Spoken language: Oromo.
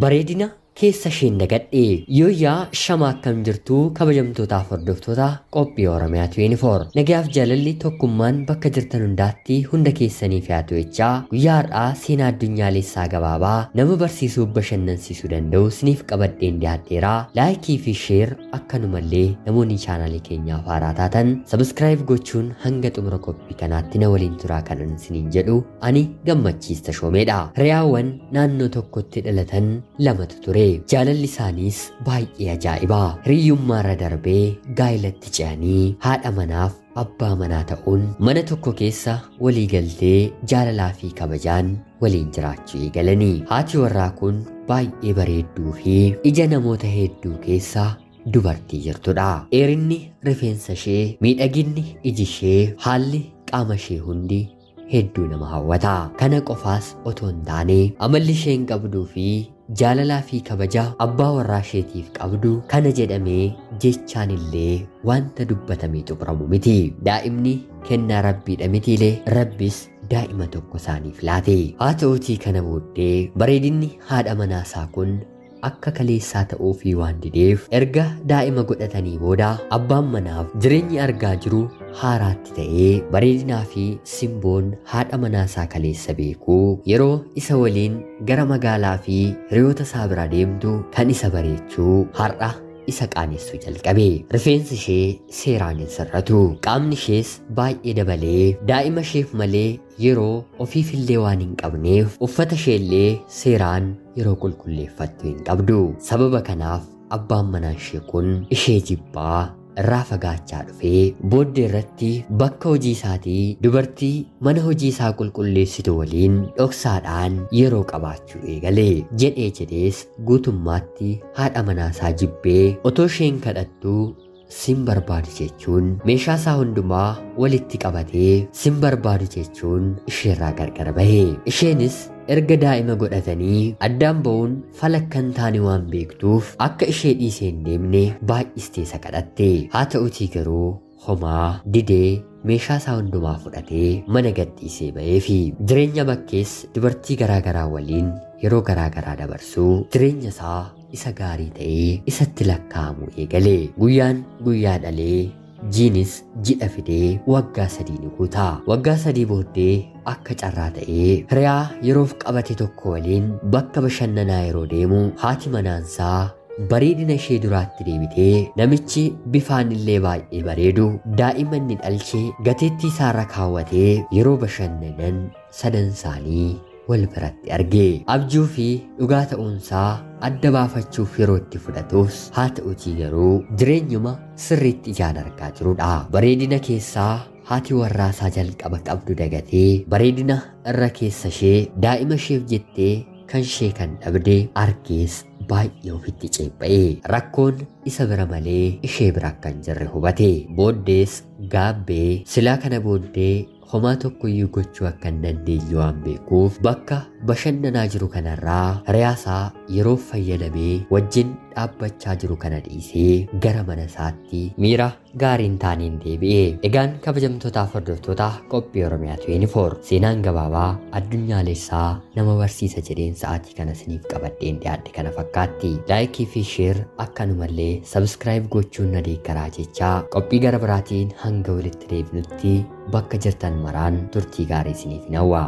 Bareedina keessa isheen dagadhe. Yooyyaa shama akkam jirtuu kabajamtootaaf hordoftoota qophii Oromiyaa 24. Nagayaaf jaalalli tokkummaan bakka jirtan hundaatti hunda keessaniif haa ta'u jechaa guyyaa har'aa seenaa addunyaalessaa gabaabaa nama barsiisuu bashannansiisuu danda'u isiniif qabadheen dhiyaadheeraa. Laayikii fi sheer akkanumallee namoonni chaanaalii keenyaaf haaraa taatan sabskiraayib gochuun hanga xumura qophii kanaatti na waliin turaa kanan isiniin jedhu ani Gammachiis Tashoomeedha. Hiriyaawwan naannoo tokkotti dhalatan lamatu ture. Jaalalli isaaniis baay'ee ajaa'iba. Hiriyyummaarra darbee gaa'ilatti ce'anii haadha manaaf abbaa manaa ta'uun mana tokko keessa walii galtee jaalalaa fi kabajaan waliin jiraachuu eegalanii. Haati warraa kun baay'ee bareedduu fi ija namoota hedduu keessa dubartii jirtudha. Dheerinni rifeensa ishee, miidhaginni iji ishee, haalli qaama ishee hundi hedduu nama hawwata. Kana qofaas otoo hin taane amalli isheen qabduu fi jaalalaa fi kabaja abbaa warraa isheetiif qabdu kana jedhamee jechaan illee wanta dubbatamee xumuramu miti. Daa'imni kennaa rabbiidha mitiilee rabbis daa'ima tokko isaaniif laate. Haa ta'uutii kana booddee bareedinni haadha manaasaa kun akka kaleessaa ta'uufii waan dideef erga daa'ima godhatanii booda abbaan manaaf jireenyi argaa jiru haaraatti ta'ee bareedinaa fi simboon haadha manaasaa kaleessa beekuu yeroo isa waliin gara magaalaa fi hiriyoota isaa bira deemtu kan isa bareechuu har'a isa qaanessuu jalqabe. Rifeensi ishee seeraan hin sirratu. Qaamni ishees baay'ee dabalee daa'ima isheef malee yeroo ofiifillee waan hin qabneef uffata isheellee seeraan yeroo qulqulleeffattu hin qabdu. Sababa kanaaf abbaan manaa ishee kun ishee jibbaa irraa fagaachaa dhufee booddee irratti bakka hojii isaatii dubartii mana hojii isaa qulqulleessitu waliin dhoksaadhaan yeroo qabaachuu eegale. Jedhee jedhees guutummaatti haadha manaasaa jibbee otoo isheen kadhattuu sin barbaadu jechuun meeshaa isaa hundumaa walitti qabatee sin barbaadu jechuun isheerraa gargar bahe. Isheenis erga daa'ima godhatanii addaan ba'uun falakkan taane waan beektuuf akka ishee dhiisee hin deemne baay'istee isa kadhatte. Haa ta'utii garuu homaa didee meeshaa isaa hundumaa fudhatee mana gadhiisee ba'eefi jireenya bakkees dubartii garaagaraa waliin yeroo garaagaraa dabarsuu jireenya isaa isa gaarii ta'ee isatti lakkaa'amu eegale. Guyyaan guyyaa dhalee jiinis jidha fidee waggaa 3 ni guuta. Waggaa 3 booddee akka carraa ta'ee hiriyaa yeroof qabate tokko waliin bakka bashannanaa yeroo deemu haati manaansaa bareedina ishee duraatti deebitee namichi bifaan illee baay'ee bareedu daa'ima inni dhalche gateettii isaarra kaawwatee yeroo bashannanan sadan isaanii wal biratti arge. Abjuu fi dhugaa ta'uunsaa adda baafachuuf yeroo itti fudhatus haa ta'utii garuu jireenyuma sirriitti ijaan argaa jirudha. Bareedina keessaa haati warraasaa jalqaba qabdu dagatee bareedina irra keessa ishee daa'ima isheef jettee kan ishee kan dhabde argees baay'ee ofitti ceepha'e. Rakkoon isa bira malee ishee bira akka hin jirre hubate. Booddees gaabbee silaa kana booddee homaa tokkoyyuu gochuu akka hin dandeenye waan beekuuf bakka bashannanaa jiru kanarraa hiriyaasaa yeroo fayyadamee wajjin dhaabbachaa jiru kana dhiisee gara mana isaatti miira gaariin taaneen deebi'e. Egaan kabajamtootaaf hordoftoota qophii Oromiyaa 24 seenaan gabaabaa addunyaalessaa nama barsiisa jedheen sa'aatii kana isiniif qabadheen dhiyaadhe kana fakkaatti. Laayikii fi sheer akkanumallee sabskiraayib gochuun na deeggaraa jechaa qophii gara biraatiin hanga walitti deebinutti bakka jirtan maraan turtii gaarii isiniif hawwa.